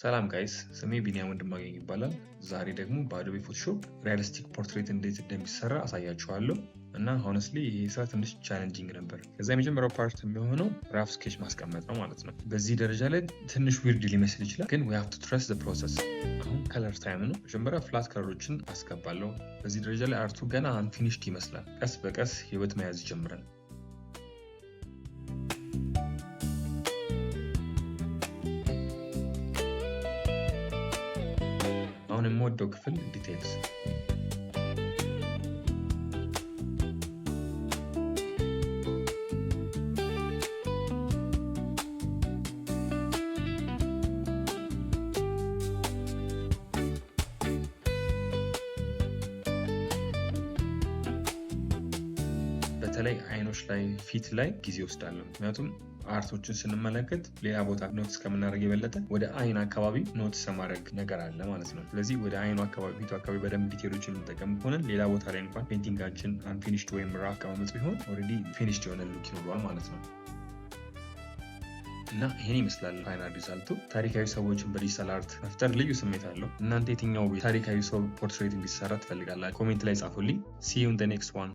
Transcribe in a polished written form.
ሰላም guys፣ ስሜ ቢኒያም ወንድማገኝ ይባላል። ዛሬ ደግሞ በ Adobe Photoshop realistic portrait እንዴት እንደሚሰራ አሳያችኋለሁ። እና honestly ይሄ ስራ ትንሽ challenging ነበር። ከዛ የመጀመሪያው part የሚሆነው rough sketch ማስቀመጥ ነው ማለት ነው። በዚህ ደረጃ ላይ ትንሽ weird ሊመስል ይችላል፣ ግን we have to trust the process። አሁን color time ነው። መጀመሪያ flat color ኦችን አስገባለሁ። በዚህ ደረጃ ላይ art ኡ ገና unfinished ይመስላል። ቀስ በቀስ ህይወት መያዝ ይጀምራል። አሁን የምወደው ክፍል details። በተለይ አይኖች ላይ፣ ፊት ላይ ጊዜ ወስዳለሁ። ምክንያቱም art ኦችን ስንመለከት ሌላ ቦታ notice ከምናደርግ የበለጠ ወደ አይን አካባቢ notice የማድረግ ነገር አለ ማለት ነው። ስለዚህ ወደ አይኑ አካባቢ፣ ፊቱ አካባቢ በደንብ detail ኦችን የምንጠቀም ከሆነ ሌላ ቦታ ላይ እንኳን painting ኣችን unfinished ወይም rough አቀማመጥ ቢሆን already finished የሆነ look ይኖረዋል ማለት ነው። እና ይሄን ይመስላል final result ኡ። ታሪካዊ ሰዎችን በ digital art መፍጠር ልዩ ስሜት አለው። እናንተ የትኛው ታሪካዊ ሰው portrait እንዲሰራ ትፈልጋላችሁ? Comment ላይ ጻፉልኝ። See you in the next one.